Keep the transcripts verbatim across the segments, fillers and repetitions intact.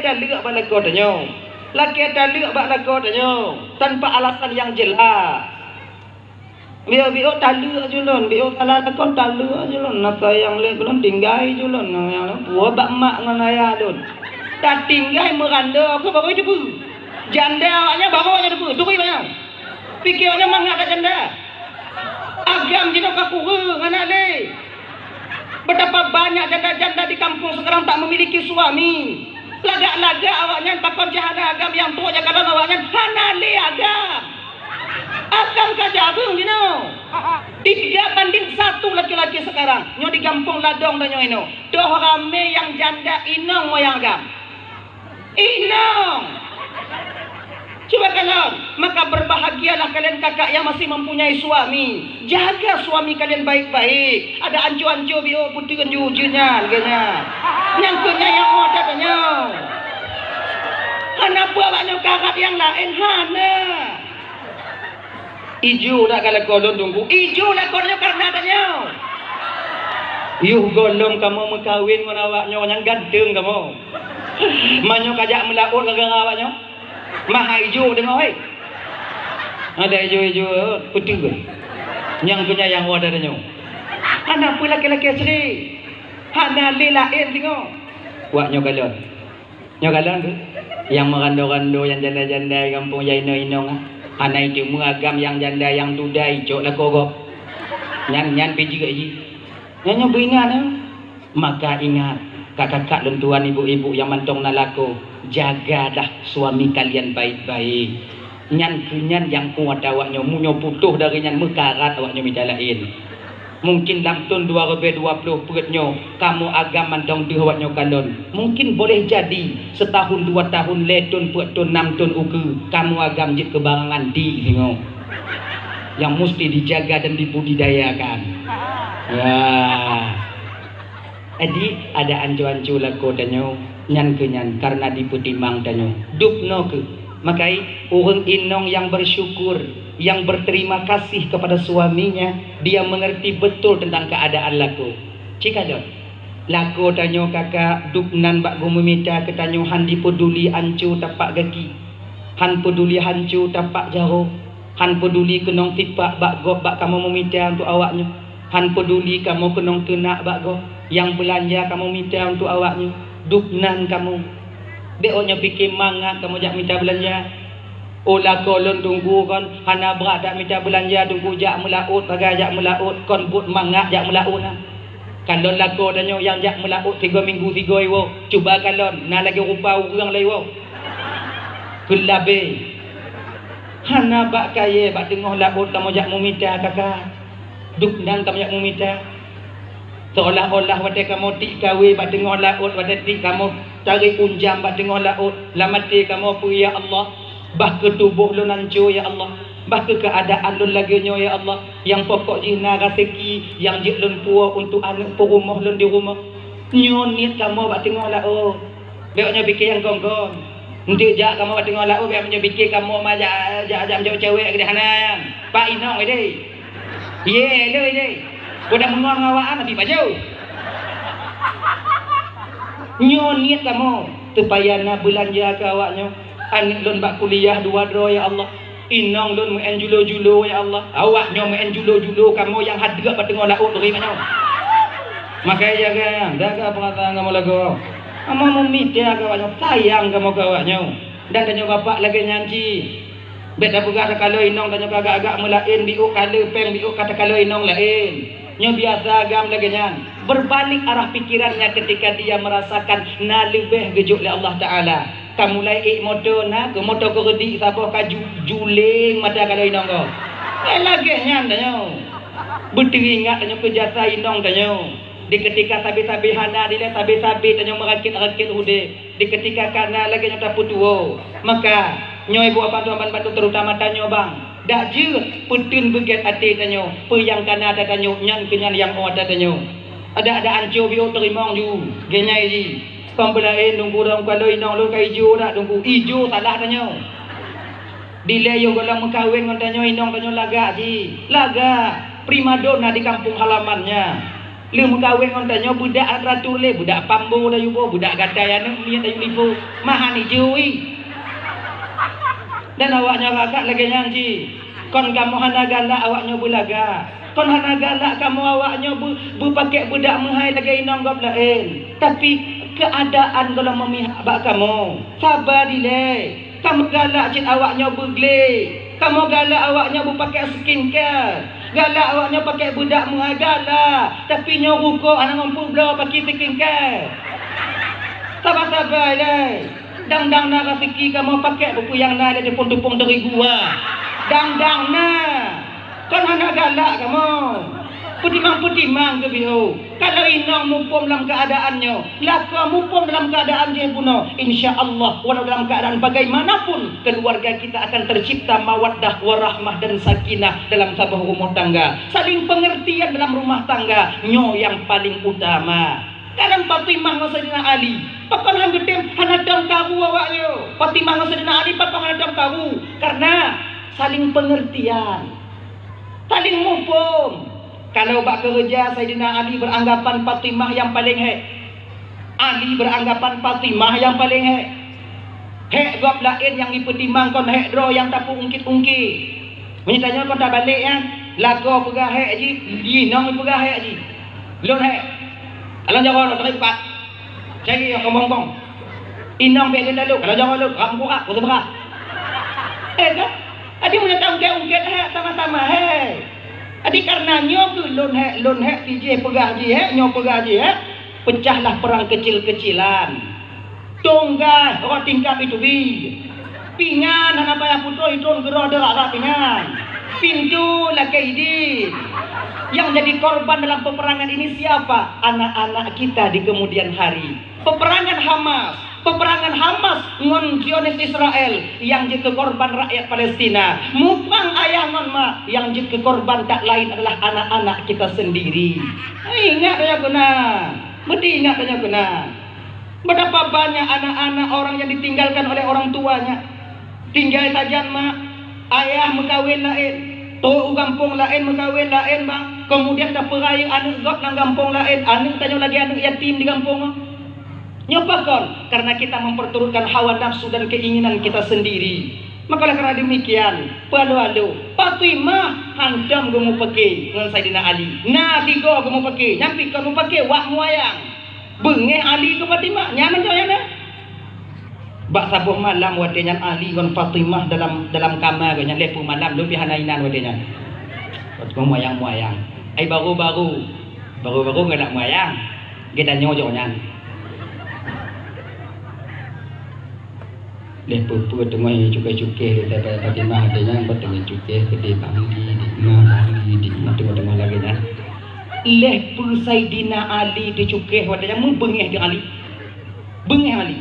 taleuek bak lakoe tanyoe. Lakée taleuek bak lakoe tanyoe tanpa alasan nyang jelas. Biôh-biôh taleuek ju lôn, biôh salah lakoe taleuek ju lôn. Na sayang lé keu lôn, tinggai ju lôn. Na sayang lé, peue bak mak ngon ayah lôn. Tatinggai meurandô keu barô teupeue. Janda awaknyan barô nyan teupeue, turi awaknyan. Pike awaknyan mangat that janda. Agam jinoe ka kureueng, hana lé. Betapa banyak janda-janda di kampung sekarang tak memiliki suami. Lagak-lagak awaknyan pakon cit hana agam, nyang trok jak kalon awaknyan hana lé agam. Agam ka jareueng jinoe. Tiga banding satu laki-laki sekarang. Nyoe di gampông ladong tanyoe inoe. Toh ramé nyang janda inong ngon nyang agam. Inong! Cuba kalon, maka berbahagialah kalian kakak yang masih mempunyai suami. Jaga suami kalian baik-baik. Ada anco-anco biôh putri kan jujur nyan, lagée nyan. Nyang keu nyan nyang ôh that tanyoe. Hana peue awaknyoe karat nyang laén, hana. Ijo dak ka lakoe lôn Teungku? Ijo lakoe nyoe kareuna tanyoe. Yoh gohlom kamoe meukawen ngon awaknyoe nyang ganteng kamoe. Meunyoe kajak meulaôt gara-gara awaknyoe. Maha ijo deungoe, hei. Ada ijo-ijo, putih. Nyang keu nyan nyang ôh that tanyoe. Hana peue lakée-lakée asri. Hana lé laén singoh. Wak nyoe kalon. Nyoe kalon tu, nyang meurandô-randô, nyang janda-janda gampông, nyang inong-inong, ah. Hana iteumé agam nyang janda nyang duda icok lakoe gob. Nyan, nyan pih jeuet jih. Nyan nyoe beuingat, ah. Maka ingat, kakak-kakak lôn tuan, ibu-ibu nyang mantong na lakoe, jagalah suami kalian baik-baik. Nyan keu nyan nyang kuat awaknyoe, meunyoe putôh dari nyan meukarat awaknyoe mita laén. Mungkin lam thôn dua ribèe dua ploh peuet nyoe, kamoe agam mantong deuh awaknyoe kalon. Mungkin boleh jadi, setahun, dua tahun, lhèe thôn, peuet thôn, nam thôn ukeue, kamoe agam jeuet keu barang antik singoh. Yang mesti dijaga dan dibudidayakan. Ya. Jadi, ada anco-anco lakoe tanyoe, nyan keu nyan, karena dipeutimang tanyoe. Dubnoe kheueh. Makai, ureueng inong yang bersyukur, yang berterima kasih kepada suaminya, dia mengerti betul tentang keadaan lakoe. Cit kalon. Lakoe tanyoe kakak, dubnan bak geumeumita keu tanyoe han dipeuduli anco tapak gaki, han peuduli hanco tapak jaroe, han peuduli keunong sipak bak gob bak kamoe meumita untuk awaknyoe, han peuduli kamoe keunong teunak bak gob nyang beulanja kamoe mita untuk awaknyoe, dubnan kamoe. Bék awaknyoe pike mangat kamoe jak mita beulanja. Oh lakoe lôn Teungku kon, hana brat that mita beulanja Teungku, jak meulaôt, sagai jak meulaôt, kon buet mangat jak meulaôt na. Kalon lakoe tanyoe nyang jak meulaôt sigoe minggu sigoe iwoe, cuba kalon, na lagèe rupa ureueng lé iwoe. Keulabeh. Hana bak kayèe bak teungoh laôt kamoe jak meumita kakak. Dubnan kamoe jak meumita. Seolah-olah watèe kamoe tiek kawé bak teungoh laôt, watèe tiek kamoe tarek unjam bak teungoh laôt, lam até kamoe peue, "Ya Allah, bah keu tuboh lôn hanco, ya Allah. Bah keu keuadaan lôn lagèe nyoe, ya Allah. Nyang pokok jih na raseuki nyang jeuet lôn puwoe untuk aneuk peurumoh lôn di rumoh." Nyoe niet kamoe bak teungoh laôt. Bék nyoe pike nyang kon-kon. Eunteuk jak kamoe bak teungoh laôt, bék nyoe pike kamoe ma jak, jak, jak meujaweueb cewek keudeh hana. Pak inong ideh. Ye, le ideh. Udah meungon ngon awak an, abi bajeu. Nyoe niet kamoe, supaya na beulanja keu awaknyoe. Aneuk lôn bak kuliah dua droe, ya Allah. Inong lôn meu'en julo-julo, ya Allah. Awaknyoe meu'en julo-julo, kamoe nyang hadeuek bak teungoh laôt bri nyoe. Makai jaga, jaga peurasaan kamoe lagoe. Kamoe meumita keu awaknyoe, sayang kamoe keu awaknyoe. Dan tanyoe bapak lagèe nyan cit. Bèk tapeugah takalon inong tanyoe ka agak-agak meulaén, biôk ka le péng, biôk ka takalon inong laén. Nyoe biasa agam lagèe nyan. Berbalik arah pikirannya ketika dia merasakan na leubeh geujok lé Allah Taala. Ka mulai ék moto na, keu moto keureudi saboh ka ju-, juléng mata kalon inong gob. Eh, lagèe nyan tanyoe. Beuteuingat tanyoe keu jasa inong tanyoe. Di keutika sabe-sabe hana dilèe, sabe-sabe tanyoe meurakét-rakét udép. Di keutika ka na lagèe nyoe tapeutuwoe. Maka, nyoe buet bantuan-bantuan terutama tanyoe bang. Dak jeuet peuteun beugèt até tanyoe, peue nyang ka na ata tanyoe, nyan keu nyan nyang ôh ata tanyoe. Adak-adak anco biôh teurimong ju, geunyai jih. Kon peulaén Teungku, dong kalon inong lôn ka ijo dak Teungku, ijo salah tanyoe. Dilèe yoh gohlom meukawen ngon tanyoe inong tanyoe lagak jih. Lagak, primadona di kampung halaman nyan. Lheueh meukawen ngon tanyoe, beudak teuatur lé, beudak pambo tayue boh, beudak gatai aneuk miet tayue lipo. Mahan ijo i. Dan awaknyoe kakak lagée nyan cit. Kon kamoe hana galak awaknyoe beulagak. Kon hana galak kamoe awaknyoe beu-, beupakée beudak meuhai lagée inong gob laén. Tapi keuadaan gohlom meumihak bak kamoe. Saba dilée. Kamoe galak cit awaknyoe beuglé. Kamoe galak awaknyoe beupakée skincare. Galak awaknyoe pakée beudak meuhai galak. Tapi nyoe rukok hana ngon peubloe pakée skincare. Saba-saba ilée. Dang-dang na raseuki kamoe pakée peue-peue nyang na lé tupông-tupông deurigu a. Dang-dang na. Kon hana galak kamoe. Peutimang-peutimang keu biôh. Kalau inong muphom lam keuadaan nyoe, lakoe muphom dalam keuadaan jih bunoe, insya Allah, walau dalam keuadaan bagaimanapun, keluarga kita akan tercipta mawaddah, warahmah, dan sakinah dalam saboh rumoh tangga. Saling pengertian dalam rumah tangga, nyoe nyang paling utama. Kadang Fatimah ngon Saidina Ali, pakon han geutem hana tom karu awaknyoe. Fatimah ngon Saidina Ali pakon hana tom karu? Karena saling pengertian. Saling muphom. Kalau bak keureuja, Saidina Ali beranggapan Fatimah nyang paleng hék. Ali beranggapan Fatimah nyang paleng hék. Hék gob laén nyang jipeutimang kon hék droe nyang tapeuungkét-ungkét. Meunyoe tanyoe kon tabalek nyan, lakoe peugah hék jih, inong peugah hék jih. Lôn hék. Alon jaroe lôn, tapi bukan. Cari nyang kembang-kembang. Inong bèk lôn lalu, kalau jaroe lôn, rap meukurak, beuteupeurah. Eh, kan? Jadi, meunyoe taungkét-ungkét, hék, sama-sama, hék. Jadi, karena nyoe keuh lôn hék, lôn hék, si jih peugah jih hék, nyoe peugah jih hék, pecahlah perang kecil-kecilan. Tunggai, rot tingkap itu bi. Pingan hana payah putôh, itron geurôh deuh rap-rap pingan. Pintu lakée idin. Yang jadi korban dalam peperangan ini siapa? Anak-anak kita di kemudian hari. Peperangan Hamas, peperangan Hamas ngon Zionis Israel nyang jeuet keu korban rakyat Palestina. Muprang ayah ngon mak, nyang jeuet keu korban tak lain adalah anak-anak kita sendiri. Ingat tanyoe keunan, meusti ingat tanyoe keunan. Betapa banyak anak-anak orang yang ditinggalkan oleh orang tuanya. Tinggai sajan mak, ayah meukawen laén, trok u gampông laén meukawen laén mak, kemudian tapeurayeuk aneuk gob lam gampông laén, aneuk tanyoe lagée aneuk yatim di gampông. Nyoe pakon? Karena kita memperturutkan hawa nafsu dan keinginan kita sendiri. Maka oleh karena demikian, peualu-alu, Fatimah hantom geumupeuke ngon Saidina Ali. Na tigo geumupeuke, nyan pih kon mupeuke wak muayang. Beungéh Ali keu Fatimah, nyan mantong nyan na. Bak saboh malam watée nyan Ali ngon Fatimah dalam, dalam kama geuh nyan, lhée peuet malam leubeh hana inan watée nyan. Fatimah muayang-muayang. Ai baru-baru, baru-baru galak muayang. Geutanyoe jok nyan. Lheueh peue-peue teungoh cukéh-cukéh lé Fatimah watée nyan, bak teungoh cukéh keudeh Bang Li, di ma Bang Li, di ma teungoh-teungoh lagée nyan. Lheueh peue Saidina Ali teucukéh watée nyan, meubeungéh teuh Ali. Beungéh Ali.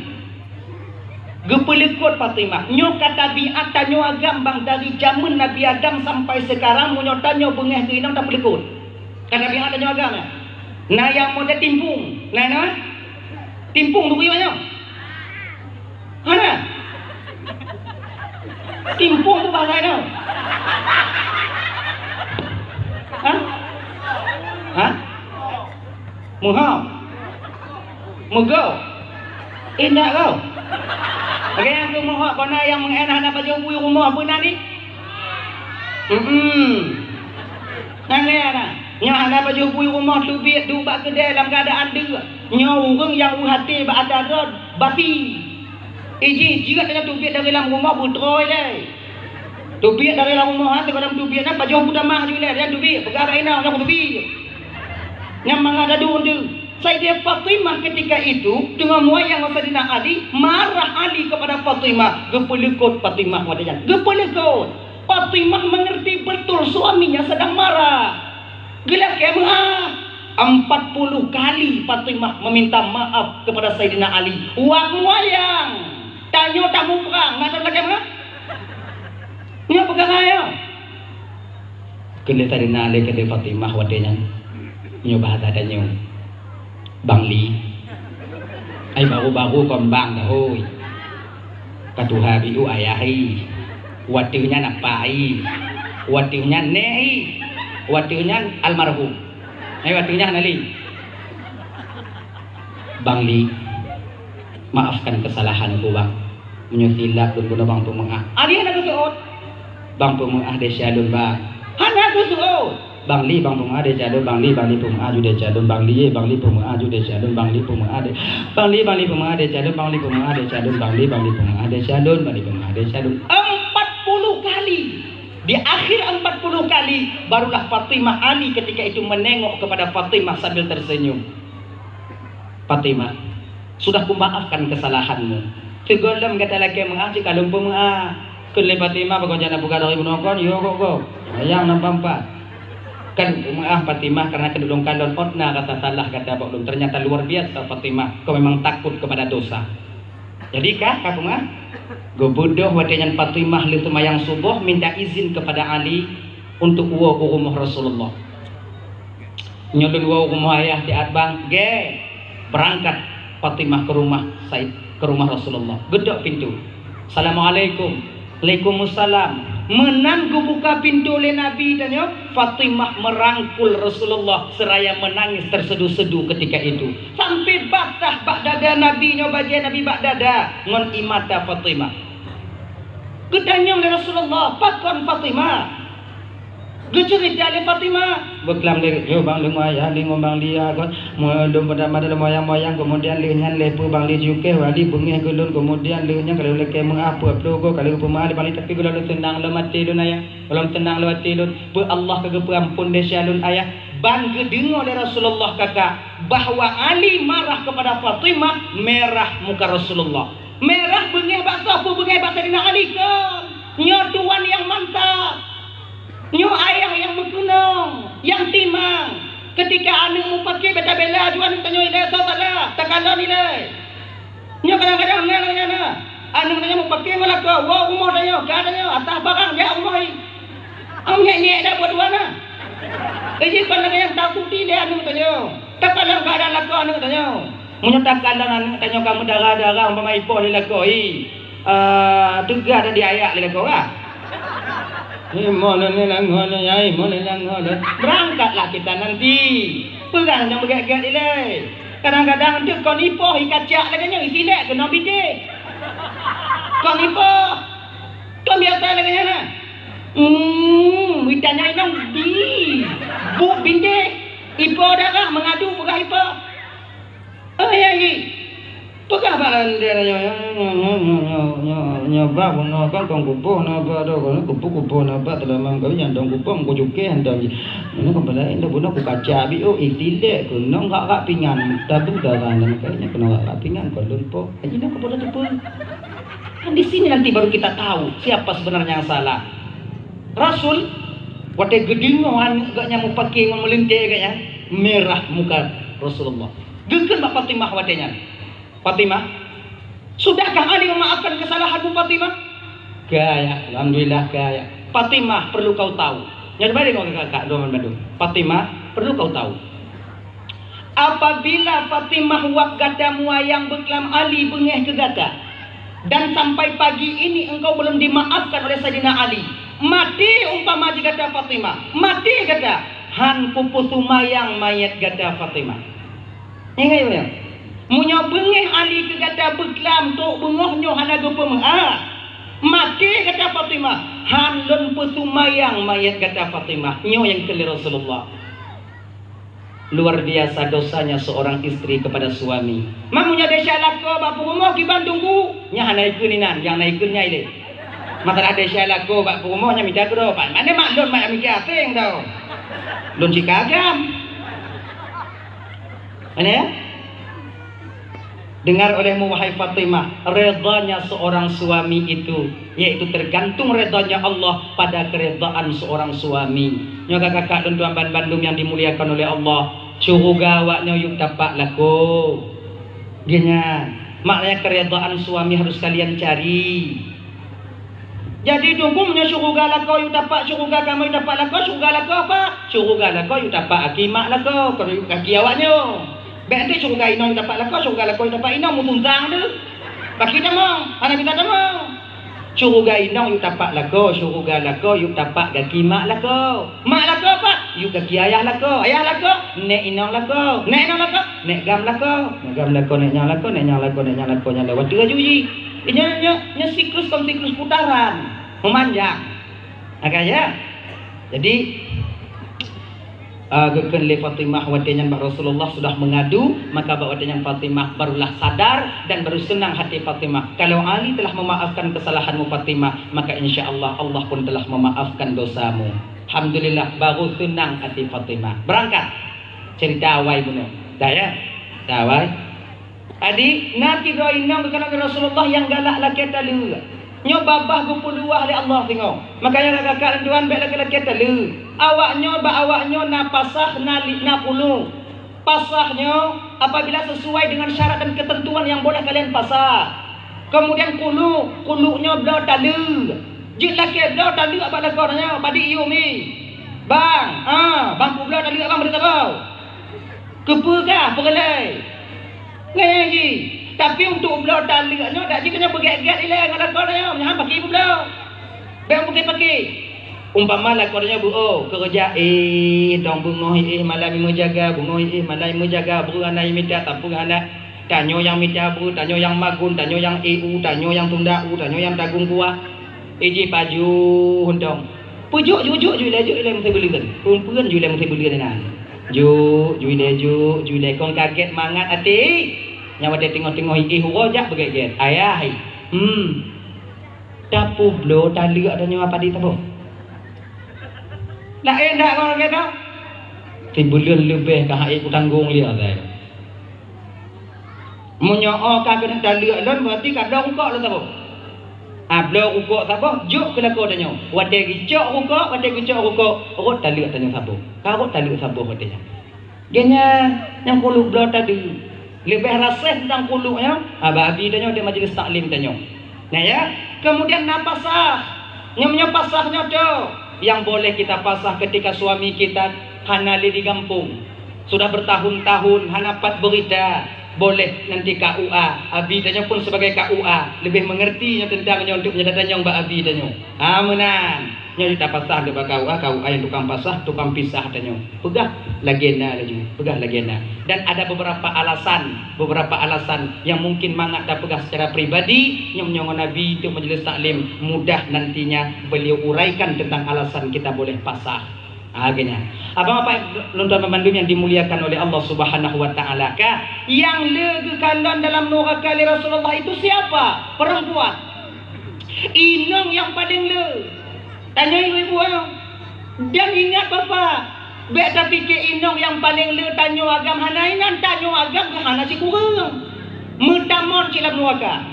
Geupeuleukot Fatimah. Nyoe ka tabiat tanyoe agam bang dari jameun Nabi Adam sampai sekarang, meunyoe tanyoe beungéh keu inong tapeulekot. Ka tabiat tanyoe agam nyan. Na nyang model timpung. Na, na? Timpung turi nyoe? Hana. Timpung tu bahasa nyoe. Ha? Ha? Muhom. Meugoe. Indak kau. Lagée nyang keu meuhok kona nyang meu'en hana pajoh bui rumoh beuna ni? Hmm. Nyan lé na. Nyoe hana pajoh bui rumoh teubiet duek bak keudée lam keuadaan deuk. Nyoe ureuëng nyang u até bak atra droe bati. Iji jeuet nyoe teubiet dari lam rumoh beutroe lé. Teubiet dari lam rumoh, ha, sigohlom teubiet nyan pajoh buta mah ju ilée, nyan teubiet, peugah bak inong nyoe teubiet. Nyan mangat adu deuh. Sayyidah Fatimah ketika itu teungoh muayang ngon Saidina Ali, marah Ali kepada Fatimah, geupeuleukot Fatimah watée nyan. Geupeuleukot. Fatimah mengerti betul suaminya sedang marah. Geulakée meu'ah. Empat puluh kali Fatimah meminta maaf kepada Saidina Ali. Wak muayang. Tanyoe tamuprang, na lagée meu'ah? Nyoe peugah nyoe. Keu lé Saidina Ali keu lé Fatimah watée nyan. Nyoe bahasa tanyoe. Bang Li. Ai baru-baru kon bang dah, hôi. Ka tuha biu ayah i. Watée nyan apa i. Watée nyan nek i. Watée nyan almarhum. Hai, watèe nyan Ali. Bang Li, maafkan kesalahanku, Bang. Meunyoe silap lôn bunoe Bang peumeu'ah. Ali hana geuseuôt. Bang peumeu'ah desya lôn, Bang. Hana geuseuôt. Bang Li, Bang peumeu'ah desya lôn, Bang Li, Bang Li peumeu'ah ju desya lôn, Bang Li, Bang Li peumeu'ah ju desya lôn, Bang Li peumeu'ah de-, Bang Li, Bang Li peumeu'ah desya lôn, Bang Li peumeu'ah desya lôn, Bang Li, Bang Li peumeu'ah desya lôn, Bang Li peumeu'ah desya lôn. Empat puluh kali. Di akhir empat puluh kali, barulah Fatimah Ali ketika itu menengok kepada Fatimah sambil tersenyum. "Fatimah, sudah kumaafkan kesalahanmu. Sigohlom gata lakèe meu'ah cit ka lôn peumeu'ah." Kheun lé Fatimah, "Pakon jak na peugah lagèe bunoe kon, yo gob-gob. Sayang nampak-nampak. Ka lôn peumeu'ah Fatimah, karena keuneuk lôn kalon ôt na rasa salah gata bak lôn." Ternyata luar biasa Fatimah, kau memang takut kepada dosa. Jadi ka, ka peumeu'ah? Geubeudôh watèe nyan Fatimah lheueh seumayang suboh minta izin kepada Ali untuk woe u rumoh Rasulullah. "Nyoe lôn woe u rumoh ayah siat, Bang." Gèt, beurangkat Fatimah keu rumoh Said, keu rumoh Rasulullah. Geudok pintoe. "Assalamualaikum." "Waalaikumsalam." Meunan geubuka pintoe lé Nabi tanyoe, Fatimah meurangkul Rasulullah seraya meunangis tersedu-sedu ketika itu. Sampai basah bak dada Nabi nyoe, bajèe Nabi bak dada ngon ie mata Fatimah. Geutanyong lé Rasulullah, "Pakon Fatimah?" Geuceurita lé Fatimah. Beuklam lé, "Yo Bang, lôn ayah lé ngon Bang Li kon. Lôn peurtama lôn moyang-moyang, keumudian lheueh nyan lheueh peue Bang Li jukèh, Bang Li beungèh keu lôn, keumudian lheueh nyan ka lôn lakèe meu'ah peuet ploh goe, ka lôn peumeu'ah lé Bang Li, tapi gohlom lôn seunang lom até lôn, Ayah. Gohlom seunang lom até lôn. Peue Allah ka geupeuamphon desya lôn, Ayah." Ban geudeungoe lé Rasulullah kakak bahwa Ali marah kepada Fatimah, merah muka Rasulullah. Merah beungèh bak soe? Peue beungèh bak Saidina Ali? Kon. Nyoe tuan nyang mantap. Nyoe ayah nyang meukeunong, nyang timang. Ketika aneuk mupakè, beta bela ju aneuk tanyoe ilèe, soe salah, takalon ilèe. Nyoe kadang-kadang na lagèe nyan na. Aneuk tanyoe mupakè ngon lakoe, woe u rumoh tanyoe, ka tanyoe, atah barang, jak u rumoh i. Am nyèk-nyèk dak buet dua na. Jadi kon lagèe nyan, takuti lé aneuk tanyoe. Takalon keuadaan lakoe aneuk tanyoe. Meunyoe takalon aneuk tanyoe ka meudarah-darah umpama ipoh lé lakoe, i, ah, teuga dan diayak lé lakoe, ah. Imoh lôn lé lakoe lôn, ya, imoh lé lakoe lôn. Berangkatlah kita nanti. Peugah nyang beugèt-gèt ilèe. Kadang-kadang teuk kon ipoh, ikacak lagèe nyoe, isilèk keunong bidéh. Kon ipoh. Kon biasa lagèe nyan na. Hmm, itanyong inong bi. Buet bidéh. Ipoh darah mengadu peugah ipoh. Oh, ya, ya. Peugah bak lôn dia nyoe, nyoe, nyoe, bah bunoe kan kong kupoh na bak do, kong kupoh-kupoh na bak teulamam kami nyang dong kupoh, meuko jukèh hantom jih. Nyoe kan balaén dah bunoe kukaca abéh, oh, itilek keunong rak-rak pingan, tabu darah dan kayaknya keunong rak-rak pingan, kon lôn poh. Jadi nak kupoh dah teupeu. Kan di sini nanti baru kita tahu siapa sebenarnya yang salah. Rasul, watèe geudeungoe aneuk geuh nyan mupakè ngon meulintèe geuh nyan, merah muka Rasulullah. Geukheun bak Fatimah watèe nyan, "Fatimah, sudahkah Ali memaafkan kesalahanmu, Fatimah?" "Ka, ya. Alhamdulillah, ka, ya." "Fatimah, perlu kau tahu." Nyan bari ngon kakak dua bandum. "Fatimah, perlu kau tahu. Apabila Fatimah wab gata muayang beuklam Ali beungèh keu gata, dan sampai pagi ini engkau belum dimaafkan oleh Saidina Ali, maté umpama jih gata Fatimah, maté gata, han kupeuseumayang manyèt gata Fatimah." Ingat, ya, meunyoe beungèh Ali keu gata beuklam trok beungoh nyoe hana geupeumeu'ah, maté gata Fatimah, han lôn peuseumayang manyèt gata Fatimah. Nyoe nyang kheun lé Rasulullah. Luar biasa dosanya seorang istri kepada suami. Meunyoe desya lakoe bak peurumoh kiban tunggu, nyan hana ikheun inan, nyang na ikheun nyan ilèe. Masalah desya lakoe bak peurumoh nyan mita keudroe, pat mane mak lôn mak miké asèng tau. Lôn cit ka agam. Mana ya? Dengar olehmu, wahai Fatimah, redanya seorang suami itu, yaitu tergantung redanya Allah pada keredaan seorang suami. Nyoe ka kakak lôn tuan ban bandum nyang dimuliakan oleh Allah, syuruga awak nyoe yub tapak lakoe. Geuhnyan, maknanya keredaan suami harus kalian cari. Jadi, tunggu, meunyoe syuruga lakoe yub tapak, syuruga kamoe yub tapak lakoe, syuruga lakoe apa? Syuruga lakoe yub tapak aki mak lakoe, kon yub aki awak nyoe. Bèk deh syuruga inong yub tapak lakoe, syuruga lakoe yub tapak inong, meutuntang deh. Baki tamong, hana bisa tamong. Syeuruga inong yue tapak lakoe, syeuruga lakoe yue tapak gaki mak lakoe. Mak lakoe pat, yue gaki ayah lakoe. Ayah lakoe, nèk inong lakoe. Nèk inong lakoe, nèk gam lakoe. Nèk gam lakoe, nèk nyang lakoe, nèk nyang lakoe, nèk nyang lakoe, nyang lakoe. Watèe laju jih. Nyoe, nyoe, nyoe siklus kon siklus putaran. Meumanjang. Maka ya. Jadi, ah, geukheun lé Fatimah watèe nyan bak Rasulullah sudah mengadu, maka bak watèe nyan Fatimah barulah sadar dan baru senang hati Fatimah. Kalau Ali telah memaafkan kesalahanmu Fatimah, maka insya Allah, Allah pun telah memaafkan dosamu. Alhamdulillah, baru senang hati Fatimah. Berangkat. Cerita awai bunoe. Dah ya? Dah awai. Jadi, na sidroe inong geukalon lé Rasulullah nyang galak lakèe taleuek. Nyoe babah geupeuluwah lé Allah singoh. Makanya kakak-kakak dan tuan bèk lakèe-lakèe taleuek. Awaknyoe bak awaknyoe na pasah, na li-, na khulu'. Pasah nyoe apabila sesuai dengan syarat dan ketentuan yang boleh kalian pasah. Kemudian khulu', khulu' nyoe bloe taleuek. Jeuet lakèe bloe taleuek bak lakoe nyoe, padit yum i. Bang, ah, bang peubloe taleuek bang, beureutaba. Keupeue kah peureulèe? Ngon jih. Tapi untuk bloe taleuek nyoe, dak jih keunoe beugèt-gèt ilèe ngon lakoe nyoe, nyan paki peubloe. Bèk paki-paki. Umpama lakoe nyoe beu-o, keureuja, eh, dong beungoh, eh, malam meujaga, beungoh, eh, malam meujaga, breueh hana mita, sapeue hana. Tanyoe nyang mita breueh, tanyoe nyang magun, tanyoe nyang, eh, u, tanyoe nyang tunda u, tanyoe nyang tagong kuah. Iji pajoh untông. Peujok, jujok, ju ilèe, jok ilèe meusibuleuen. Peue-peue ju ilèe meusibuleuen inan. Jok, ju ilèe, jok, ju ilèe. Kon kagèt mangat até. Nyang watèe teungoh-teungoh iéh uroe jak beugèt-gèt. Ayah, hmm. Tapeubloe taleuek tanyoe padit saboh. Laén dak kon lagèe nyan? Sibuleuen leubeh ka hai kutanggong lé asai. Meunyoe ka keuneuk taleuek lôn, berarti ka bloe rukok lôn saboh. Ah, bloe rukok saboh, jok keu lakoe tanyoe. Watèe geucok rukok, watèe geucok rukok, rhot taleuek tanyoe saboh. Ka rhot taleuek saboh watèe nyan. Geuhnyan nyang khulu' bloe taleuek. Leubeh rasèh teuntang khulu' nyan, ah, bak abi tanyoe di majlis taklim tanyoe. Nah, ya. Kemudian na pasah. Nyoe, nyoe pasah nyoe tu yang boleh kita pasah ketika suami kita hana lé di gampông. Sudah bertahun-tahun hana pat beurita, boleh nanti K U A. Abi tanyoe pun sebagai K U A, lebih mengerti nyoe tentang nyoe untuk meunyoe tatanyong bak abi tanyoe. Ha, meunan. Nyoe tapasah lé bak K U A, K U A nyang tukang pasah, tukang pisah tanyoe. Peugah lagèe na laju, peugah lagèe na. Dan ada beberapa alasan, beberapa alasan yang mungkin mangat tapeugah secara pribadi, nyoe meunyoe ngon abi untuk majelis taklim, mudah nantinya beliau uraikan tentang alasan kita boleh pasah. Ha, geuhnyan. Abang-abang lôn tuan bandum yang dimuliakan oleh Allah Subhanahu wa Ta'ala, ka, nyang le geukalon dalam nuraka lé Rasulullah itu siapa? Perempuan. Inong nyang paleng le. Tanyoe ibu-ibu, ha? Dan ingat, Bapak, bèk tapike inong nyang paleng le tanyoe agam hana inan, tanyoe agam hana sikureueng. Meutamong cit lam nuraka.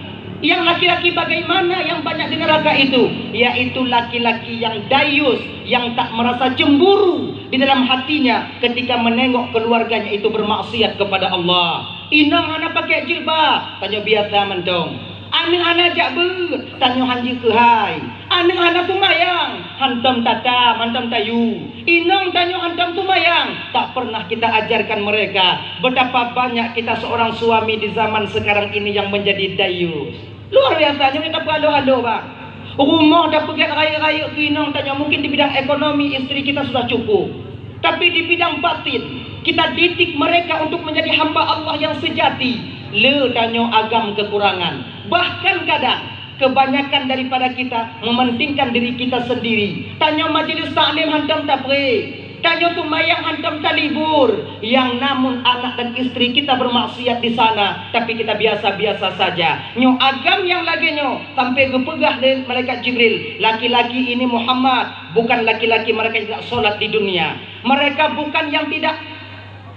Yang laki-laki bagaimana yang banyak di neraka itu? Yaitu laki-laki yang dayus, yang tak merasa cemburu di dalam hatinya ketika menengok keluarganya itu bermaksiat kepada Allah. Inong hana pakai jilbab, tanyoe biasa mantong. Aneuk hana jak beuet, tanyoe hanjeuet keuhai. Aneuk hana seumayang, hantom tatam, hantom tayue. Inong tanyoe hantom seumayang, tak pernah kita ajarkan mereka. Betapa banyak kita seorang suami di zaman sekarang ini yang menjadi dayus. Luar biasa, nyoe tapeuhalo-halo, Bang. Rumoh tapeugèt rayeuk-rayeuk keu inong tanyoe, mungkin di bidang ekonomi istri kita sudah cukup. Tapi di bidang batin, kita didik mereka untuk menjadi hamba Allah yang sejati. Le tanyoe agam kekurangan. Bahkan kadang, kebanyakan daripada kita mementingkan diri kita sendiri. Tanyoe majelis taklim hantom tapré. Tanyoe seumayang hantom talibur. Yang namun anak dan istri kita bermaksiat di sana, tapi kita biasa-biasa saja. Nyoe agam nyang lagèe nyoe sampai geupeugah lé malaikat Jibril, "Laki-laki ini Muhammad, bukan laki-laki mereka yang tidak sholat di dunia. Mereka bukan yang tidak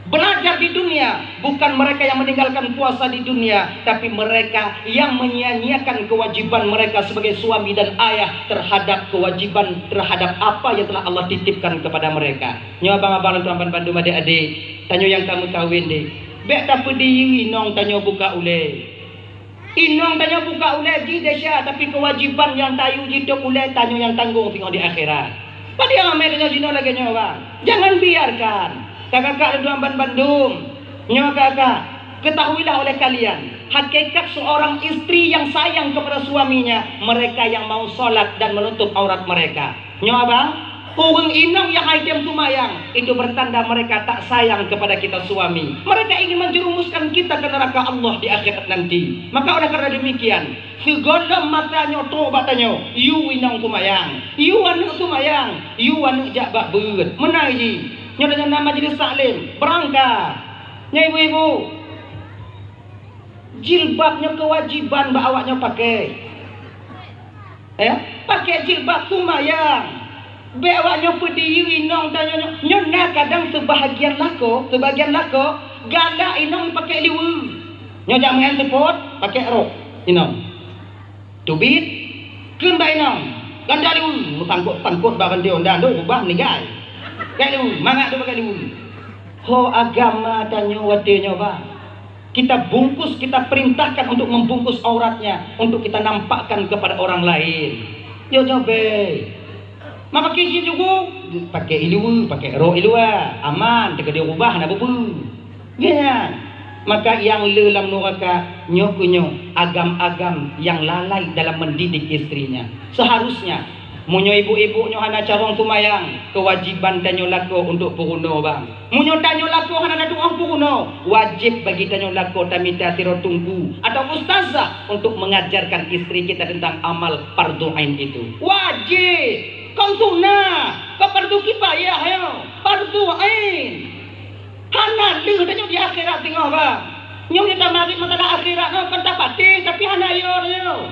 belajar di dunia, bukan mereka yang meninggalkan puasa di dunia, tapi mereka yang menyia-nyiakan kewajiban mereka sebagai suami dan ayah terhadap kewajiban, terhadap apa yang telah Allah titipkan kepada mereka." Nyoe abang-abang lôn tuan bandum, adék-adék, tanyoe nyang ka meukawen deh, bèk tapeudiri inong tanyoe buka ulèe. Inong tanyoe buka ulèe jih desya, tapi kewajiban nyang tayue jitôb ulèe tanyoe nyang tanggong singoh di akhirat. Padum amé tanyoe jinoe lagèe nyoe, Bang? Jangan biarkan. Kakak-kakak lôn tuan bandum, nyoe kakak, Ketahuilah oleh kalian, hakikat seorang istri yang sayang kepada suaminya, mereka yang mau sholat dan menutup aurat mereka. Nyoe abang, ureuëng inong nyang hai tem seumayang, itu bertanda mereka tak sayang kepada kita suami. Mereka ingin menjerumuskan kita ke neraka Allah di akhirat nanti. Maka oleh karena demikian, sigohlom mata nyoe trok bak tanyoe, yue inong seumayang, yue aneuëk seumayang, yue aneuëk jak bak beuet. Meunan jih, nyoe tanyoe na majlis taklim, beurangkat. Nyoe ibu-ibu, jilbab nyoe kewajiban bak awak nyoe pakai. Eh, pakai jilbab seumayang. Bék awak nyoe peudiyeu inong tanyoe nyoe. Nyoe na kadang seubahagian lakoe, seubahagian lakoe galak inong pakai liweue. Nyoe jak meu'en seupôt, pakai rok inong. Teubiet, kheun bak inong, ganda liweue, meusangkot-sangkot bak rantai honda, lôn ubah meuninggai. Pakai liweue, mangat lôn pakai liweue. Ho agama tanyoe watée nyoe, bang. Kita bungkus, kita perintahkan untuk membungkus auratnya, untuk kita nampakkan kepada orang lain. Yo, nyoe bék. Ma pakai jih jugu, pakai iluwa, pakai rok iluwa, aman, teuka dirubah hana bubu. Nyan. Maka nyang le lam nuraka nyoe keuh nyoe agam-agam nyang lalai dalam mendidik istrinya. Seharusnya, meunyoe ibu-ibu nyoe hana carông seumayang, kewajiban tanyoe lakoe untuk peurunoe, bang. Meunyoe tanyoe lakoe hana tatu'oh peurunoe, wajéb bagi tanyoe lakoe tamita sidroe teungku atau ustazah untuk mengajarkan istri kita tentang amal fardu ain itu. Wajéb! Kon sunah, kon fardu kifayah nyoe, fardu ain. Hana lheueh tanyoe di akhirat singoh, bang. Nyoe nyang tamarit masalah akhirat nyoe kon tapatéh, tapi hana yo tanyoe.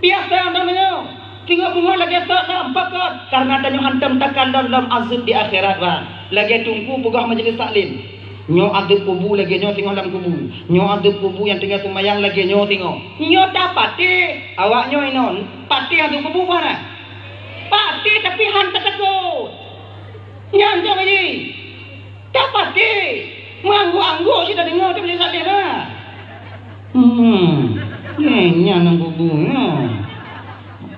Biasa tanyoe. Singoh beungoh lagée sot lom, pakon? Karena tanyoe hantom takalon lom azeub di akhirat, bang. Lagée teungku peugah majelis taklim. Nyoe azeub kubu lagée nyoe singoh lam kubu. Nyoe azeub kubu nyang tinggai seumayang lagée nyoe singoh. Nyoe tapatéh, awak nyoe inon, patéh azeub kubu bah na? Patéh, tapi han tatakot. Nyan jaweueb jih. Tapatéh, meuangguk-angguk cit tadeungoe teuh majelis taklim na. Hmm, nyan nyang kubu nyoe.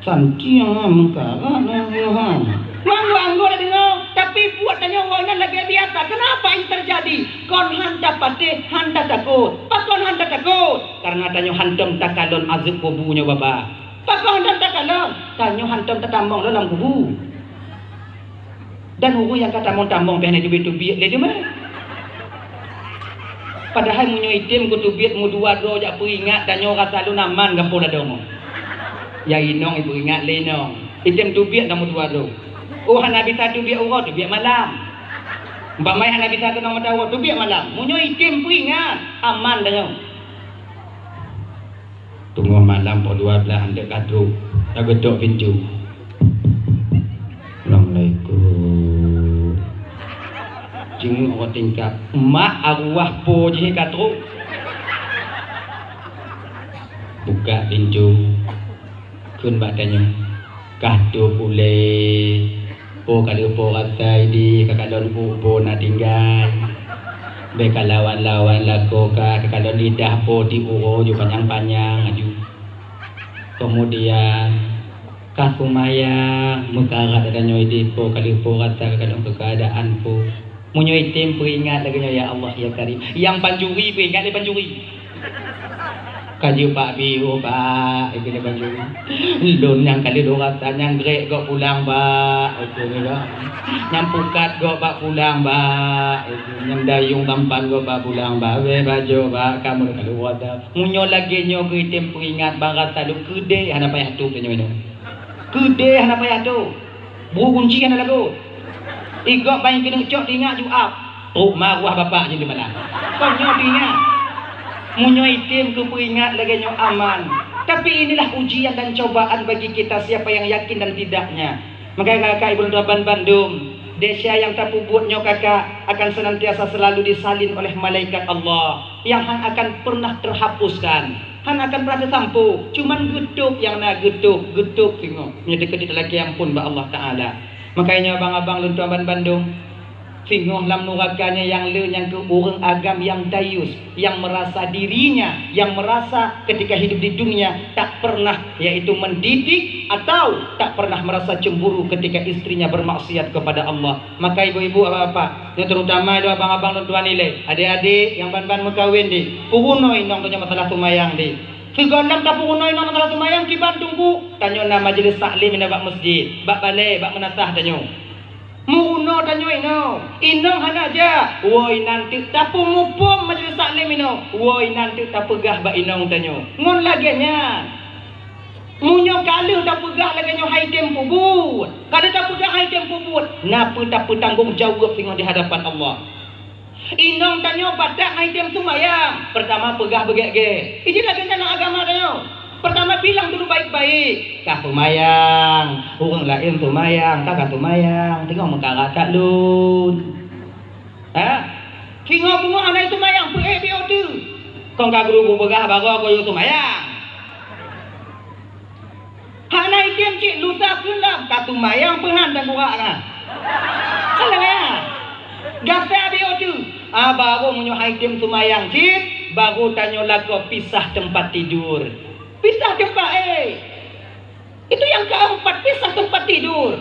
Santiang meukarat na Tuhan. Meuangguk-angguk tadeungoe, tapi buet tanyoe woe nyan lagée biasa. Kenapa ini terjadi? Kon han tapatéh, han tatakot. Pakon han tatakot? Karena tanyoe hantom takalon azeub kubu nyoe, Bapak. Pakon han takalon? Tanyoe hantom tatamong lom lam kubu. Dan ureuëng nyang ka tamong-tamong pih hana teubiet-teubiet lé teuma. Padahai meunyoe item geuteubiet meudua droe jak peuingat, tanyoe rasa lôn aman gampông ladôm. Ya inong ipeuingat lé inong. Item teubiet lam meudua droe. Oh, hana bisa teubiet uroe, teubiet malam. Bak mai hana bisa keunong mata uroe, teubiet malam. Meunyoe item peuingat, aman tanyoe. Teungoh malam poh dua blaih han deuek ka trok, ka geutok pintoe. Assalamualaikum. Jingeuek rot tingkap, mak arwah po jih ka trok. Buka pintoe, kheun bak tanyoe, "Kah trok ulée." Po ka lheueh po rasa idéh, ka kalon upo na tinggai. Bèk ka lawan-lawan lakoe ka, ka kalon lidah po di uroe ju panyang-panyang aju. Keumudian, ka seumayang, meukarat tanyoe idéh po ka lheueh po rasa ka kalon keukeadaan po. Meunyoe item peuingat lagèe nyoe, "Ya Allah, ya Karim." Nyang pancuri peuingat lé pancuri. Ka jeuet bak biôh, Pak, ikeu lé pancuri. Lôn nyang ka lheueh lôn rasa nyang grek gob pulang, Pak, ikeu lé gob. Nyang pukat gob bak pulang, Pak, ikeu. Nyang dayong tampan gob bak pulang, Pak. Wèh, bajo, Pak, kamoe ka lheueh rasa. Meunyoe lagèe nyoe keu item peuingat, bang rasa lôn keudéh hana payah tôb tanyoe nyoe. Keudéh hana payah tôb. Buku kunci hana lagot. Igop ban keuneuk cok teuingat ju ap. Trok maruah bapak jih di mana. Kon nyoe teuingat. Meunyoe item keu peuingat lagèe nyoe aman. Tapi inilah ujian dan cobaan bagi kita siapa yang yakin dan tidaknya. Maka kakak ibu dan bandum, desya nyang tapeubuet nyoe kakak akan senantiasa selalu disalin oleh malaikat Allah yang han akan pernah terhapuskan. Han akan pernah teusampoe, cuman geutôb nyang na geutôb, geutôb singoh. Meunyoe teukeudit talakèe amphon bak Allah Taala. Makajih nyoe abang-abang lôn tuan ban bandum, Singoh lam nuraka nyan nyang le nyang keu ureuëng agam nyang dayus, nyang merasa dirinya, yang merasa ketika hidup di dunia tak pernah, yaitu mendidik atau tak pernah merasa cemburu ketika istrinya bermaksiat kepada Allah. Maka ibu-ibu, bapak-bapak, dan terutama itu abang-abang dan tuan ilée, adik-adik yang ban-ban meukawen di, peurunoe inong tanyoe masalah seumayang di. Sigohlom tapeurunoe inong masalah seumayang kiban teungku, tanyoe na majelis taklim inong bak masjid, bak balée, bak meunasah tanyoe. Meurunoe tanyoe inong, inong hana jak, woe inan teuk tapeumuphom majelis taklim inong, woe inan teuk tapeugah bak inong tanyoe. Ngon lagée nyan, meunyoe ka lheueh tapeugah lagée nyoe hai tem peubuet, ka lheueh tapeugah hai tem peubuet, na peue tapeutanggong jaweueb singoh di hadapan Allah. Inong tanyoe batat hai tem seumayang, peurtama peugah beugét-gét. Iji lagée nyan lam agama tanyoe. Peurtama bilang dulu baik-baik, ka seumayang, ureuëng laén seumayang, ka ka seumayang, teungoh meukarat that lôn. Ha? Singoh beungoh hana seumayang, peuék biôh teuh. Kon ka guru geupeugah bagoe keu yue seumayang. Hana item cit lusa keulam ka seumayang peuhan dan burak kan. Salah ya. Gata biôh teuh. Ah, baru meunyoe hai tem seumayang cit, baru tanyoe lakoe pisah tempat tidur. Pisah tempat, eh. Itu yang keempat, pisah tempat tidur.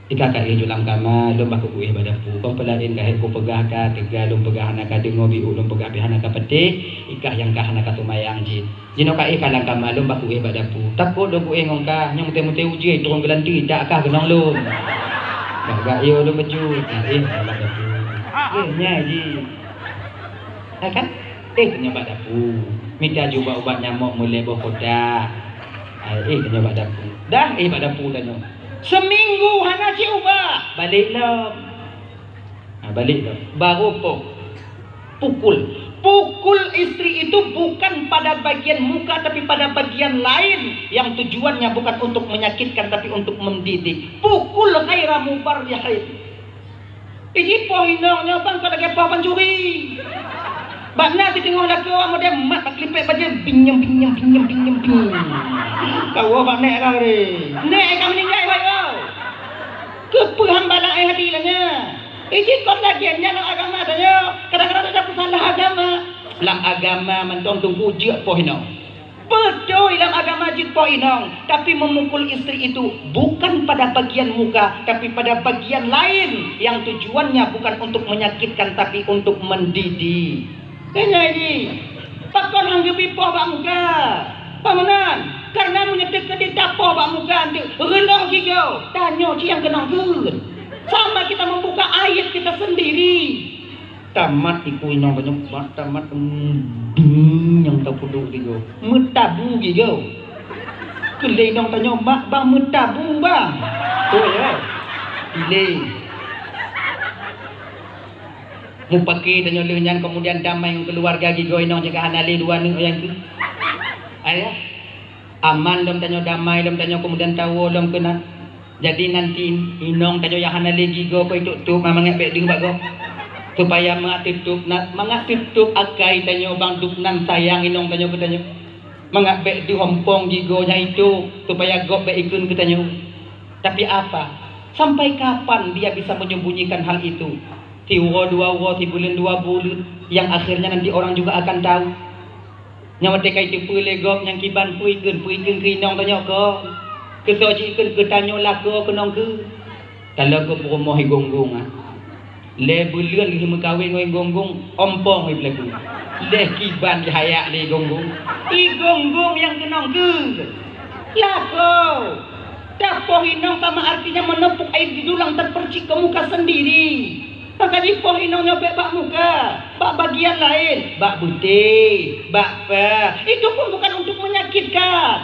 Ika ka éh jok lam kama, lôn bah kuéh bak dapu. Kon peulaén ka hek kupeugah ka, teuga lôn peugah hana ka deungoe, biôh lôn peugah pih hana ka patéh, ika nyang ka hana ka seumayang jih. Jinoe ka éh ka lam kama, lôn bah kuéh bak dapu. Takot lôn kuéh ngon ka, nyang meuté-meuté ujeue, tron geulanti, dak ka keunong lôn. Gak-gak yo lôn beujeuet, ka éh ka lam dapu. Éh, nyan jih. Ha kan? Éh, tanyoe bak dapu. Mita ju ubat-ubat nyamok meulée boh kotak. Ai, éh, tanyoe bak dapu. Dah, éh, bak dapu tanyoe. Seminggu hana cit ubah, balek lom. Ha, balek lom. Baru po. Pukul. Pukul istri itu bukan pada bagian muka, tapi pada bagian lain yang tujuannya bukan untuk menyakitkan, tapi untuk mendidik. Pukul ghaira mubarrihin. Iji poh inong nyoe bang ka lagée poh pancuri. Bak na siteungoh lakoe awak model mat bak lipek bajée binyem, binyem, binyem, binyem, binyem. Ka woe bak nek ka re. Nek ka meuninggai bak yo. Keupeue hamba laén hati lagée nyan? Iji kon lagée nyan lam agama tanyoe. Kadang-kadang ada peusalah agama. Lam agama mantong teungku jeuet poh inong. Beutôi lam agama jeuet poh inong, tapi memukul istri itu bukan pada bagian muka, tapi pada bagian lain yang tujuannya bukan untuk menyakitkan, tapi untuk mendidik. Kena ini, pakon hang geubi poh bak muka? Pamanan, karena meunyoe teukeudi tapoh bak muka, reulôh gigoe, tanyoe cit nyang keunong kheun. Sama kita membuka aib kita sendiri. Tamat iku inong tanyoe, mak tamat, em, ding nyang tapeuduek gigoe. Meutabu gigoe. Keu lé inong tanyoe, mak bang meutabu bang. Beutôi ya? Lé. Mupake tanyoe lheueh nyan kemudian damai ngon keuluwarga gigoe inong jih ka hana lé dua aneuk nyang keu. Ayah. Aman lom tanyoe, damai lom tanyoe, kemudian tawoe lom keunan. Jadi nanti inong tanyoe nyang hana lé gigoe keu itôp-tôp, mangat bék deuh bak gob. Supaya mangat teutôp na, mangat teutôp akai tanyoe bang dub nan sayang inong tanyoe keu tanyoe. Mangat bék deuh ompong gigoe nyang itôp, supaya gob bék ikheun keu tanyoe. Tapi apa? Sampai kapan dia bisa menyembunyikan hal itu? Siuroe dua uroe, sibuleuen dua buleuen, yang akhirnya nanti orang juga akan tahu. Nyang watée ka jiteupeue lé gob nyang kiban peue ikheun, peue ikheun keu inong tanyoe kon. Keu soe jih ikheun keu tanyoe lakoe keunong kheun. Taloe keu peurumoh i Gonggong, ah. Lhée buleuen lheueh meukawen ngon i Gonggong, ompong i Peuleugui. Lhée kiban jihayak lé i Gonggong. I Gonggong nyang keunong kheun. Lakoe. Tapoh inong sama artinya menepuk air di dulang terpercik ke muka sendiri. Maka jipoh inong nyoe bék bak muka, bak bagian laén, bak beutée, bak pah. Itu pun bukan untuk menyakitkan.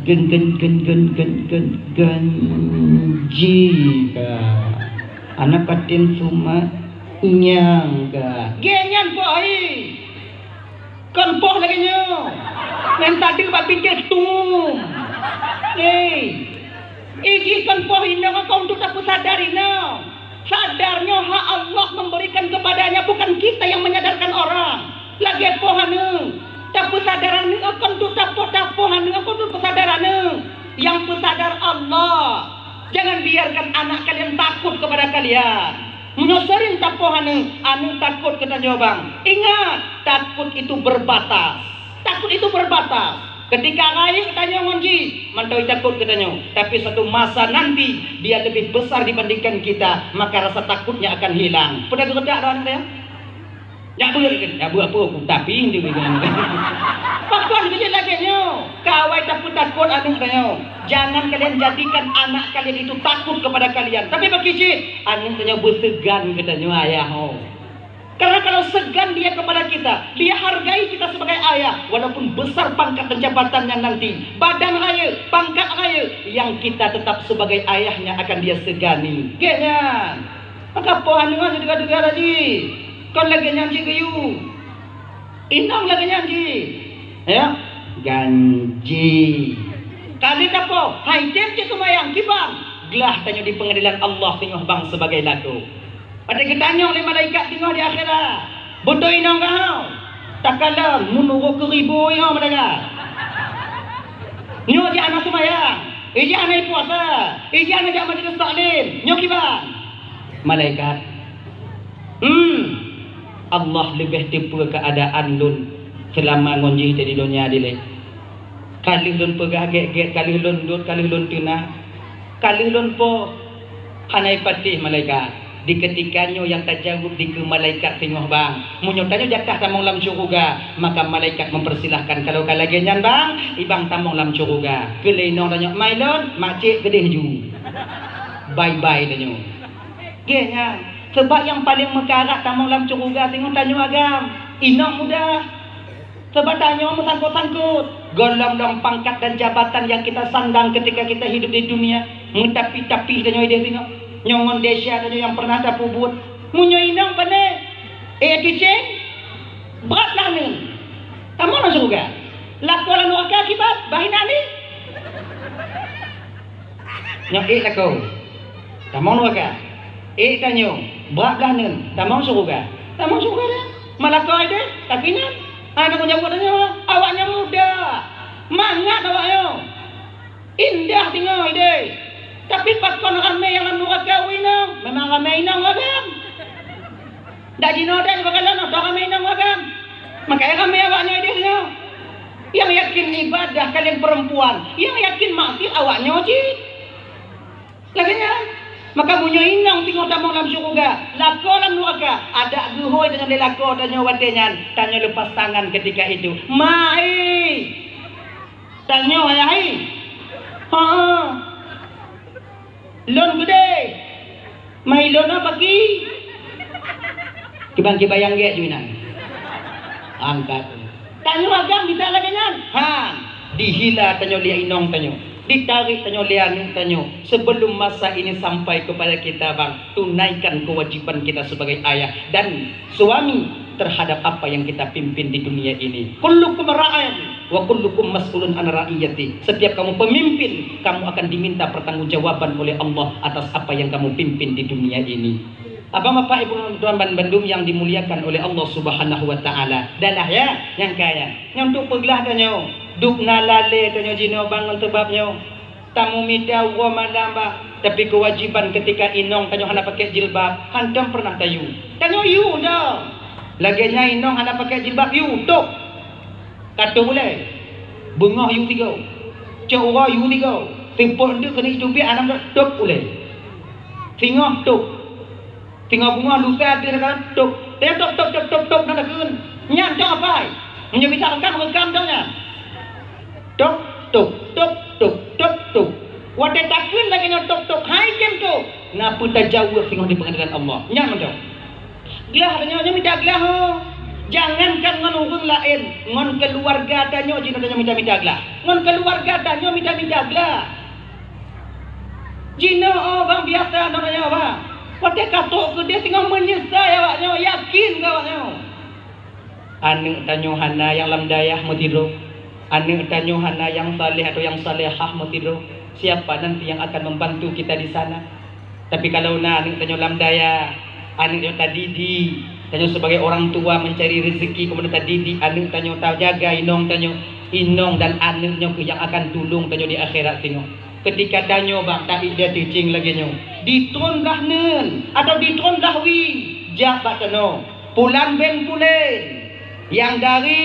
Gen, gen, gen, gen, gen, gen, gen, jika anak katin suma nyang ka. Gen nyan poh hai. Kon poh lagée nyoe. Nyan tadi bak pintoe tum. Hei. Iji kon poh inong ka untuk tapeusadar inong. Sadar nyoe hak Allah memberikan kepadanya, bukan kita yang menyadarkan orang. Lagée poh aneuk. Tapeusadar aneuk kon untuk tapoh, tapoh aneuk kon untuk peusadar aneuk. Yang peusadar Allah. Jangan biarkan anak kalian takut kepada kalian. Meunyoe sering tapoh aneuk, aneuk takot keu tanyoe bang. Ingat, takut itu berbatas. Takut itu berbatas. Ketika rayeuk tanyoe ngon jih, mantong takot keu tanyoe. Tapi suatu masa nanti, dia lebih besar dibandingkan kita, maka rasa takutnya akan hilang. Peue geutak doh aneuk tanyoe? Nyak beuet kan? Nyak beuet apa? Aku tapi dia. Pakon keu jih lagèe nyoe? Kawai tapeutakot aneuk tanyoe. Jangan kalian jadikan anak kalian itu takut kepada kalian. Tapi bagi cit, aneuk tanyoe beuseugan keu tanyoe ayah ho. Karena kalau segan dia kepada kita, dia hargai kita sebagai ayah, walaupun besar pangkat dan jabatannya nanti, badan rayeuk, pangkat rayeuk, yang kita tetap sebagai ayahnya akan dia segani. Gèt nyan. Maka poh aneuk nyoe teuga-teuga laju. Kon lagèe nyan cit geuyue. Inong lagèe nyan cit. Ya, ganji. Kali tapoh, hai tem cit seumayang kiban. Glah tanyoe di pengadilan Allah singoh bang sebagai lakoe. Watèe geutanyong lé malaikat singoh di akhirat, "Beutôi inong kah?" Takalon, meunurot keu ribu nyoe malaikat. Nyoe jih hana seumayang, ijih hana ipuasa, ijih hana jak majelis taklim. Nyoe kiban? Malaikat, "Hmm, Allah leubeh teupeue keuadaan lôn seulama ngon jih di donya dilèe. Ka lheueh lôn peugah gèt-gèt, ka lheueh lôn dot, ka lheueh lôn teuna, ka lheueh lôn poh." Hana ipatéh malaikat. Di keutika nyoe nyang tajaweueb dikeue malaikat singoh bang. Meunyoe tanyoe jatah tamong lam syeuruga, maka malaikat mempersilahkan. Kalau ka lagèe nyan bang, ibang tamong lam syeuruga. Keu lé inong tanyoe, "Mai lôn, mak cék keudeh ju." Bye-bye tanyoe. Gèt nyan. Sebab nyang paleng meukarat tamong lam syeuruga singoh tanyoe agam. Inong mudah. Sebab tanyoe meusangkot-sangkot. Golom-lom pangkat dan jabatan yang kita sandang ketika kita hidup di dunia. Meutapi-tapi tanyoe ideh singoh. Nyoe ngon desya tanyoe nyang pernah tapeubuet. Meunyoe inong pané, eh, tuceng, brat lah neuen. Tamong lam syeuruga. Lakoe lam nuraka akibat, bah inan ni. Nyoe ék lakoe. Tamong nuraka. Ék tanyoe, brat blah neuen, tamong syeuruga. Tamong syeuruga dah. Mak lakoe deh, tapi nyan. Hana tanggung jaweueb tanyoe. Awak nyan muda. Mangat awak nyoe. Indah singoh ideh. Tapi pakon ramé nyang lam nuraka u inong? Memang ramé inong agam. Dak jinoe dak bak kalon, dak ramé inong agam. Makanya ramé awak nyoe ideh singoh. Nyang yakin ibadah kalian perempuan, nyang yakin maksiat awak nyoe cit. Lagèe nyan. Maka meunyoe inong singoh tamong lam syeuruga, lakoe lam nuraka, adak geuhôi tanyoe lé lakoe tanyoe watèe nyan, tanyoe lepas tangan ketika itu. Mai! Tanyoe ayah hai. Ha. Lôn keudeh. Mai lôn apa ki? Kiban-kiban nyang gèt ju inan. Angkat. Tanyoe agam bisa lagèe nyan. Han. Dihila tanyoe lé inong tanyoe. Ditarék tanyoe lé aneuk tanyoe. Sebelum masa ini sampai kepada kita, bang, tunaikan kewajiban kita sebagai ayah dan suami terhadap apa yang kita pimpin di dunia ini. Kullukum ra'in wa kullukum mas'ulun an ra'iyati. Setiap kamu pemimpin, kamu akan diminta pertanggungjawaban oleh Allah atas apa yang kamu pimpin di dunia ini. Abang, bapak, ibu, tuan ban bandum yang dimuliakan oleh Allah Subhanahu wa Ta'ala. Dah lah, ya, nyang kaya. Nyang untuk peuglah tanyoe, dubna lalé tanyoe jinoe bang ngon teubab nyoe. Tamumita uroe malam, bah, tapi keuwajiban keutika inong tanyoe hana pakai jilbab, hantom pernah tayue. Tanyoe yue dong. Lagèe nyan inong hana pakai jilbab, yue tôb. Ka tôb ulèe. Beungoh yue tigoe. Cok uroe yue tigoe. Teupot eunteuk keuneuk jiteubiet, aneuk tôb ulèe. Singoh tôb. Singoh beungoh lusa deuh ka tôb. Tôb, tôb, tôb, tôb, tôb, tôb, na takheun. Nyan dong apai. Meunyoe bisa rekam, rekam dong nyan. Tôb, tôb, tôb, tôb, tôb, tôb. Watèe takheun lagèe nyoe tôb, tôb, hai tem tôb. Na peue tajaweueb singoh di peungadilan Allah. Nyan mantong. Glah tanyoe, nyoe mita glah ho. Jangankan ngon ureueng laén, ngon keuluwarga tanyoe jinoe tanyoe mita-mita glah. Ngon keuluwarga tanyoe mita-mita glah. Jinoe, oh, bang, biasa ngon tanyoe, bang. Watèe ka trôk keudeh singoh meunyeusai awak nyoe, yakin keu awak nyoe. Aneuk tanyoe hana nyang lam dayah meusidroe. Aneuk tanyoe hana nyang saleh atau nyang salehah meusidroe. Siapa nanti yang akan membantu kita di sana? Tapi kalau na aneuk tanyoe lam dayah, aneuk tanyoe tadidik, tanyoe sebagai orang tua mencari rezeki, kemudian tadidik aneuk tanyoe, tajaga inong tanyoe, inong dan aneuk nyoe keuh nyang akan tulông tanyoe di akhirat singoh. Keutika tanyoe bang, taék di ateueh céng lagée nyoe, di tron blah neuen atawa di tron blah wie, jak bak tanoh, pulan ben pulen nyang dari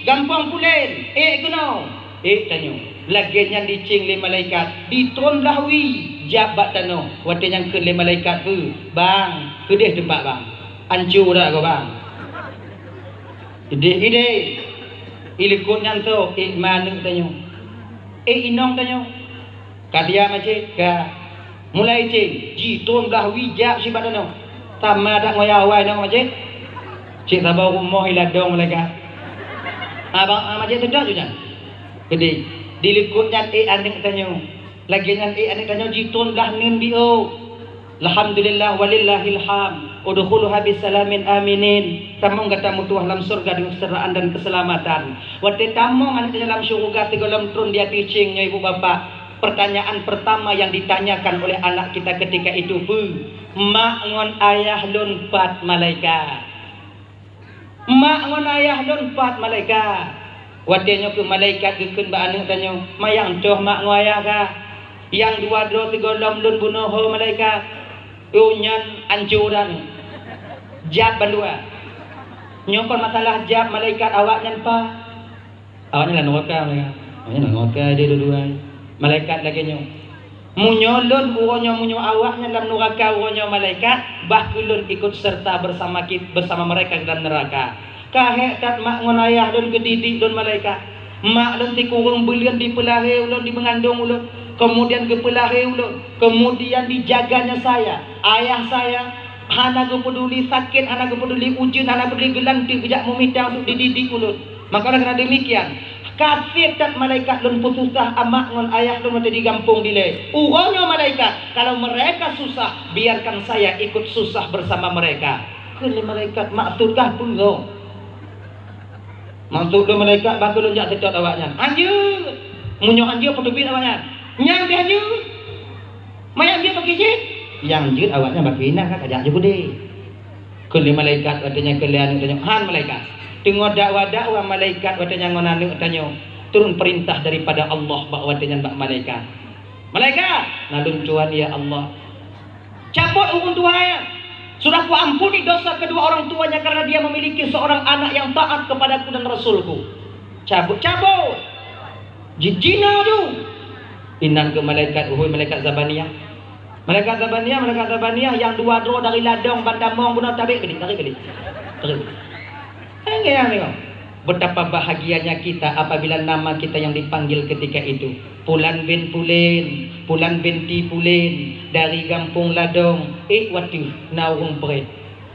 gampông pulen, ék keunoe, ék tanyoe. Lagée nyan jicéng lé malaikat, di tron blah wie, jak bak tanoh. Watée nyan kheun lé malaikat, "Peu, bang, keudeh teumpat bang. Anco dak goe bang?" Ideh-ideh, ilikot nyan toh, ék ma aneuk tanyoe, ék inong tanyoe. Ka siap macet, ka. Mulai céng, jitron blah wie jak sibak tanoh. Sama that ngon nyang awai nyoe macet. Cit saboh rumoh iladong malaikat. Abang, ah, macet teudak ju nyan. Jadi, dilikot nyan ék aneuk tanyoe. Lagée nyan ék aneuk tanyoe jitron blah neuen biôh. Alhamdulillah, walillahil hamd. Udkhuluha bisalamin aminin. Tamong gata meutuah lam syeuruga deungon keuseujahtran dan keuseulamatan. Watée tamong aneuk tanyoe lam syeuruga sigohlom tron di ateueh céng nyoe, ibu bapak, pertanyaan pertama yang ditanyakan oleh anak kita ketika itu, "Peu, mak ngon ayah lôn pat malaikat?" "Mak ngon ayah lôn pat malaikat?" Watée nyoe keuh malaikat geukheun bak aneuk tanyoe, "Manyang toh mak ngon ayah kah? Nyang dua droe sigohlom lôn bunoe ho malaikat." Oh, nyan anco dah nyoe. Jab bandua. Nyoe kon masalah jab malaikat, awaknyan pat? Awaknyan lam neuraka malaikat. Awaknyan lam neuraka deh dua-dua. Malaikat lagée nyoe, "Meunyoe lôn uroe nyoe, meunyoe awaknyan lam neuraka uroe nyoe malaikat, bah kheueh lôn ikut serta bersama kit-, bersama mereka dalam neraka." Ka hék that mak ngon ayah lôn geudidik lôn malaikat. Mak lôn sikureueng buleuen dipeulahé ulôn, dimeungandong ulôn, kemudian geupeulahé ulôn, kemudian dijaganya saya, ayah saya, hana geupeuduli sakét, hana geupeuduli ujeuen, hana geupeuduli geulanteue, geujak meumita untuk dididik ulôn. Maka oleh karena demikian, ka sép that malaikat lôn peususah mak ngon ayah lôn watée di gampông dilée. Uroe nyoe malaikat, kalau mereka susah, biarkan saya ikut susah bersama mereka. Kheun lé malaikat, "Maksud kah peue?" "Maksud lôn malaikat, bah kheueh lôn jak seutôt awaknyan." "Hanjeuet! Meunyoe hanjeuet, peuteubiet awaknyan." "Nyan pih hanjeuet! Manyang jeuet bak keuh cit?" "Nyang jeuet awaknyan bak keuh inan ka kajak jeuet udeb." Kheun lé malaikat watée nyan kheun lé aneuk tanyoe, "Han malaikat." Teungoh dakwa-dakwa malaikat watée nyan ngon aneuk tanyoe, turun peurintah daripada Allah bak watée nyan bak malaikat, "Malaikat, na lôn tuan ya Allah. Cabot huköm Tuhan nyan. Sudah kuampuni dosa kedua orang tuanya karena dia memiliki seorang anak yang taat kepadaku dan Rasulku." Cabot, cabot! Jijinoe ju! Inan keu malaikat, "Uhôi malaikat Zabaniah. Malaikat Zabaniah, malaikat Zabaniah, nyang dua droe dari ladong bandamong bunoe tabek keulik, tarik keulik." Tarik keulik. Hai, ngieng, ngieng. Betapa bahagianya kita apabila nama kita yang dipanggil ketika itu. Pulan bin Pulen, Pulan binti Pulen, dari gampông Ladong, ék wateuh na ureuëng preh.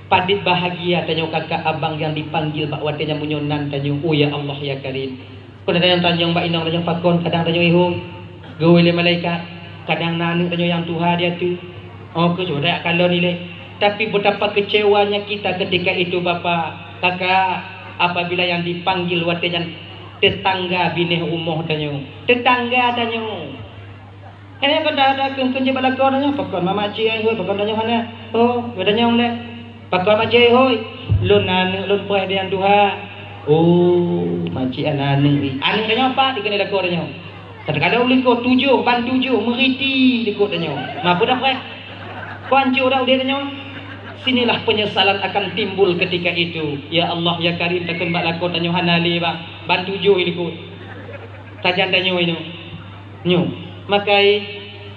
Padit bahagia tanyoe kakak abang nyang dipanggil bak watée nyan meunyoe nan tanyoe, "Oh ya Allah ya Karim." Kon tanyoe tanyong bak inong tanyoe pakon, kadang tanyoe ihôi, geuhôi lé malaikat, kadang na aneuk tanyoe nyang tuha di ateueh. Oh, keu sudah kalon ilée. Tapi betapa kecewanya kita ketika itu, Bapak, Kakak, apabila yang dipanggil watée nyan tetangga binéh rumoh tanyoe. Tetangga tanyoe. Hana kon dah ada keu-, keu jeuet bak lakoe tanyoe, pakon mak cik ai hôi, pakon tanyoe hana. Oh, geutanyoe lé. Pakon mak cik ai hôi, lôn aneuk lôn preh di nyang tuha. Oh, mak cik ai aneuk. Aneuk tanyoe pat dikeuneuk lakoe tanyoe. Kadang-kadang likot tujoh, ban tujoh, meuriti likot tanyoe. Ma peue dah preh? Kon hanco dah udeb tanyoe? Sinilah penyesalan akan timbul ketika itu. Ya Allah, ya Karim, takheun bak lakoe tanyoe hana lé, Bang. Ban tujoh likot. Sajan tanyoe nyoe. Nyoe. Makai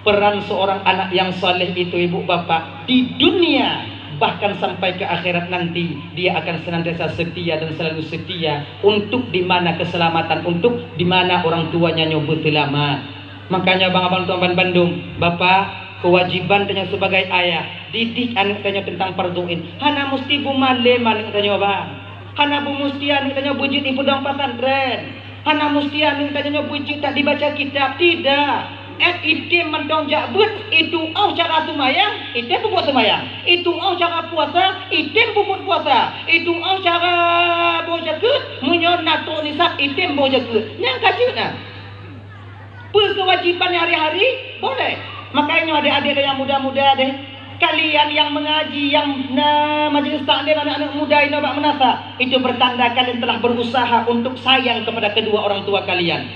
peran seorang anak yang saleh itu, ibu bapak, di dunia bahkan sampai ke akhirat nanti, dia akan senantiasa setia dan selalu setia untuk di mana keselamatan, untuk di mana orang tuanya nyoe beuseulamat. Makanya, abang-abang tuan ban bandum, bapak, kewajiban tanyoe sebagai ayah, didik aneuk tanyoe teuntang fardhu ain. Hana musti beumalem aneuk tanyoe, bang. Hana beumuseuti aneuk tanyoe beujeuet ipeudong pesantren. Hana musti aneuk tanyoe beujeuet that dibaca kitab, tidak. Eh, item mantong jak beuet, itu'oh cara seumayang, item peubuet seumayang. Itu'oh cara puasa, item peubuet puasa. Itu'oh cara boh jakeuet, meunyoe na trok nisab, item boh jakeuet. Nyang ka jeuet na. Peue keuwajiban nyang hari-hari? Boleh. Makanya adek-adek nyang muda-muda deh, kalian yang mengaji, yang na majelis taklim anak-anak muda inoe bak meunasah, itu bertanda kalian telah berusaha untuk sayang kepada kedua orang tua kalian.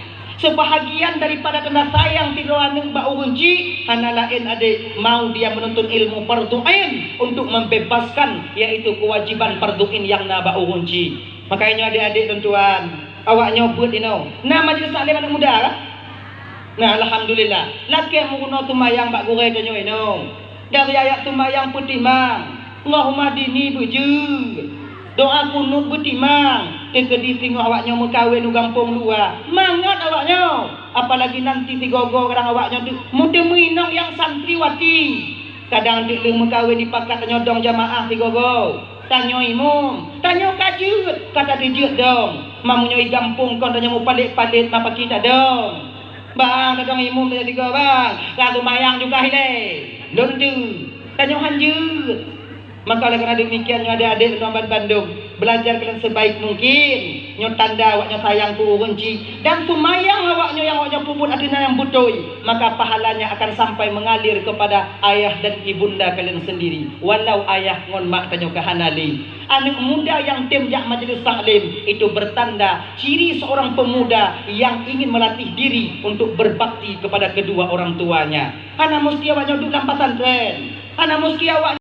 Sebahagian daripada tanda sayang sidroe aneuk bak ureueng chik hana laén, adék, mau dia menuntut ilmu fardhu ain untuk membebaskan, yaitu kewajiban fardhu ain nyang na bak ureueng chik. Makajih nyoe adék-adék dan tuan, awak nyoe beuet inoe. Na majlis taklim aneuk muda kah? Nah, alhamdulillah. Lakée meurunoe seumayang bak gurée tanyoe inoe. Dari ayat seumayang peutimang, Allahumma hdini beujeuet. Doa kunut beutimang, teukeudi singoh awak nyoe meukawen u gampông luwa. Mangat awak nyoe, apalagi nanti sigoe-goe kadang awak nyoe teuk meuteumui inong nyang santriwati. Kadang teuk lheueh meukawen dipakat tanyoe dong jamaah sigoe-goe. Tanyoe imum, tanyoe ka jeuet, ka tateujeuet dong. Meunyoe i gampông kon tanyoe mupalét-palét, ma pakri tadong. Bang, tadong imum tanyoe sigoe, bang. Ka seumayang juga ilée. Lôn tu, tanyoe han jeuet. Maka oleh karena demikian, nyoe adék-adék lôn ban bandum, belajar kalian sebaik mungkin. Nyoe tanda awak nyoe sayang keu ureueng chik. Dan seumayang awak nyoe nyang awak nyoe peubuet ateueh nan nyang beutôi, maka pahalanya akan sampai mengalir kepada ayah dan ibunda kalian sendiri, walau ayah ngon mak tanyoe ka hana lé. Aneuk muda nyang tem jak majelis taklim itu bertanda ciri seorang pemuda yang ingin melatih diri untuk berbakti kepada kedua orang tuanya. Hana musti awak nyoe duek lam pesantren, hana musti awak